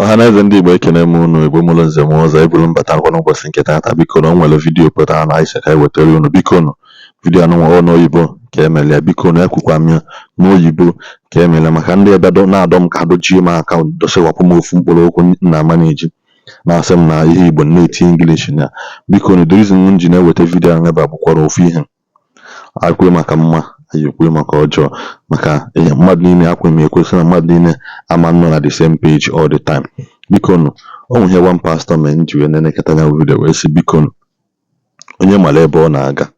Ọhaneze ndị Igbo, ekene m unu. Igbo mụrụ nze m ọzọ, eburu mbata nkwa n'ụbọchị nke taata. Biko na o nwere video pụtara na anyị sị ka anyị wetara unu. Biko nụ, video anụnwa ọ n'oyibo ka emere ya. Biko na ekwukwa m ya n'oyibo ka emere, maka ndị ebe na-adọ m ka dochie m aka, dosewapụ m ofu mkpụrụ okwu nna ama na-eji na-asị m na ihe Igbo na-eti English na. Biko na the reason m ji na-eweta video ahụ ebe a bụkwara ofu ihe akwe maka mma anyị ekwe maka ọjọọ, maka ihe mmadụ niile akwe m ekwesị na mmadụ niile ama nọ na the same page all the time. Biko nụ, o nwe ihe one pastor mere m ji wee nenekọta ya video wee sị, biko nụ, onye mara ebe ọ na-aga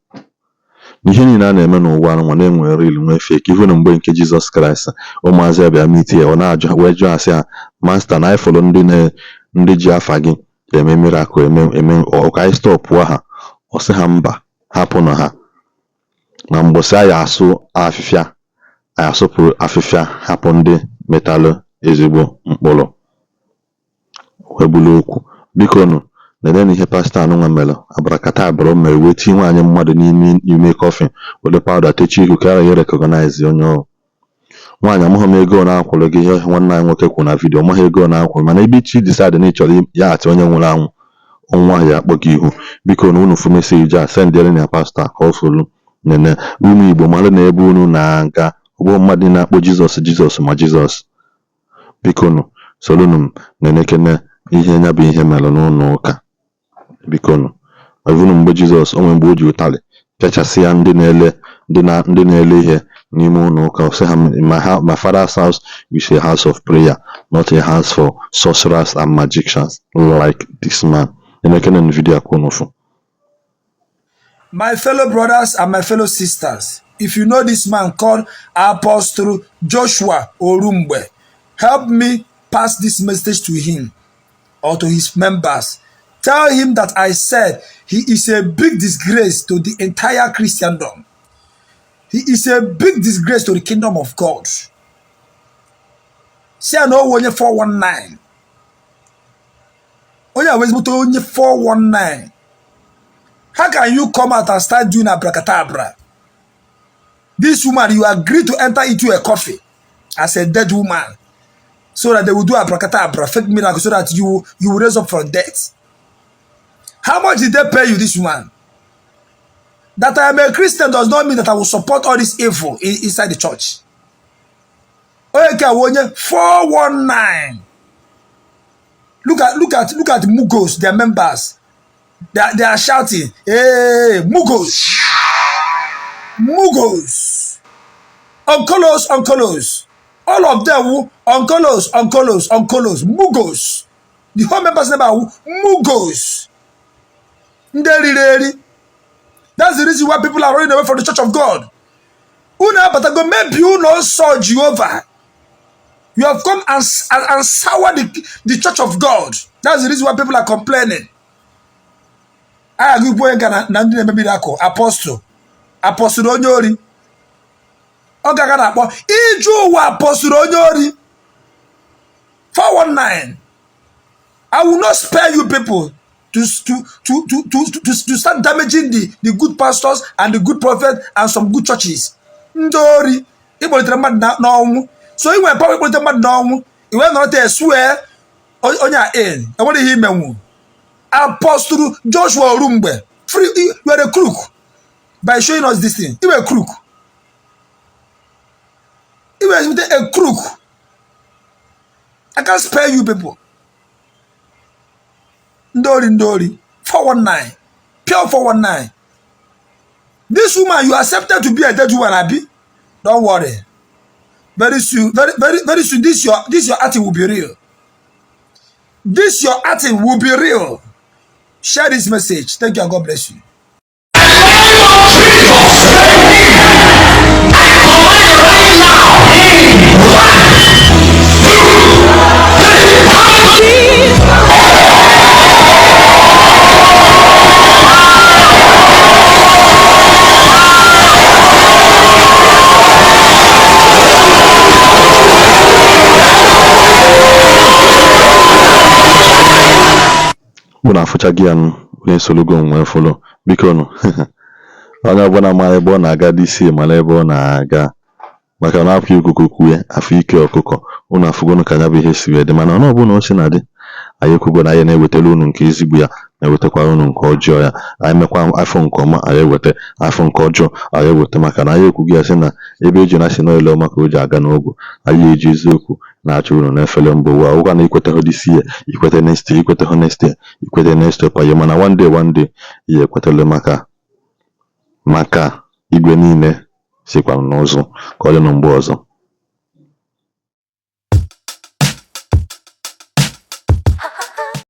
n'ihe niile a na-eme n'ụwa anụnwa na-enwe real, nwee fake. Even mgbe nke Jizọs Kraịst, ụmụazị ya bịa meet ya, ọ na-ajụ ha wee jụọ asị ha, "Master, na anyị fụrụ ndị na ndị ji afa gị eme miracle, eme eme ọ ka anyị stopụọ ha?" Ọ sị ha, "Mba, hapụnụ ha, na mgbọsị anyị asụ afịfịa, anyị asụpụ afịfịa, hapụ ndị metalụ ezigbo mkpụrụ." Wee bụrụ okwu. Biko nụ, nenenu ihe pastọ anụnwa mere. Abracadabra o mere wee tinye nwaanyị mmadụ n'ime ime coffin, were powder techie ihu ka a ghara recognize onye ọrụ nwaanyị. Amaghị m ego na akwụrụ gị. Ihe nwanne anyị nwoke kwuru na video, ọmaghị ego na akwụrụ, mana ebe ichi decide na ị chọrọ yaghachi onye nwụrụ anwụ, ọnwụ ahụ ya akpọ gị ihu. Biko na unu fụ message a, sendịrị na pastọ a ka ọ fụrụ. Nene, ụmụ Igbo, mara na ebe unu na-aga ọgbọ mmadụ na-akpọ Jizọs Jizọs ma Jizọs. Biko nụ, solunu m nenekene ihe ya bụ ihe mere n'ụlọ ụka. Biko nụ, even mgbe Jizọs o nwere mgbe o ji ụtalị pịachasịa ndị na-ele ndị na-ele ihe n'ime ụlọ ụka, ọ sị ha, My father's house is a house of prayer, not a house for sorcerers and magicians like this man." Nenekene video a ka unu fụ. My fellow brothers and my fellow sisters, if you know this man called Apostle Joshua Orumgbe, help me pass this message to him or to his members. Tell him that I said he is a big disgrace to the entire Christendom. He is a big disgrace to the kingdom of God. Si na onye 419. Onye a ezigbote onye 419. How can you come out and start doing abracadabra? This woman, you agree to enter into a coffin as a dead woman so that they will do abracadabra, fake miracle, so that you will raise up from death. How much did they pay you, this woman? That I am a Christian does not mean that I will support all this evil inside the church. Onye nke a wụ onye 419. Look at Mugos, their members. They are shouting, "Hey, Mugos, Mugos, Onkolos, Onkolos." All of them, Onkolos, Onkolos, Onkolos, Mugos. The whole members never Mugos. Ndị riri eri. That's the reason why people are running away from the church of God. Unu abatago mebie ụlọ nsọ Jehovah. You have come and sour the church of God. That's the reason why people are complaining. Agha ikwu onye ga na ndị na-eme miracle, apostle, apostle onye ori. Ọ gaga na-akpọ iju ụwa apostle onye ori 419. I will not spare you people to start damaging the good pastors and the good prophet and some good churches. Ndị ori, ịkpọlitere mmadụ n'ọnwụ, so ị nwere power ịkpọlite mmadụ n'ọnwụ, i wee nọrọ te swear onye a in enwere ihe imenwu. Apostle Joshua Orumgbe, free, you are a crook by showing us this thing. You are a crook. You are a crook. I can't spare you people. Ndị ori, ndị ori, 419, pure 419. This woman, you accepted to be a dead woman, abi? Don't worry. Very soon, very, very, very soon, this your acting will be real. This your acting will be real. Share this message. Thank you and God bless you. Jesus, I command right now. One, two, three. Unu afụchaghị ya nụ, onye solugo m wee fụlụ. Biko nụ, onye ọbụla mara ebe ọ na-aga, disi mara ebe ọ na-aga. Maka na afọ ikuku kwue afọ ike ọkụkọ unu afụgonu ka ya bụ ihe si wee dị. Mana ọ bụrụ na o si na dị, anyị ekwugo na anyị na-ewetara unu nke ezigbo ya, na-ewetakwara unu nke ọjọọ ya. Anyị mekwa afọ nke ọma, anyị eweta afọ nke ọjọọ, anyị eweta, maka na anyị ekwugo ya sị na ebe eji na sị na ile ọma ka o ji aga n'ogwu. Anyị eji eziokwu na-achọ unu n'efere mba ụwa. Ụgwa na ikweta this year, ikweta next year, ikweta next year, ikweta next year, mana one day, one day, ihe ekwetala maka igwe niile sikwa n'ụzụ ka ọ dị na mgbe ọzọ.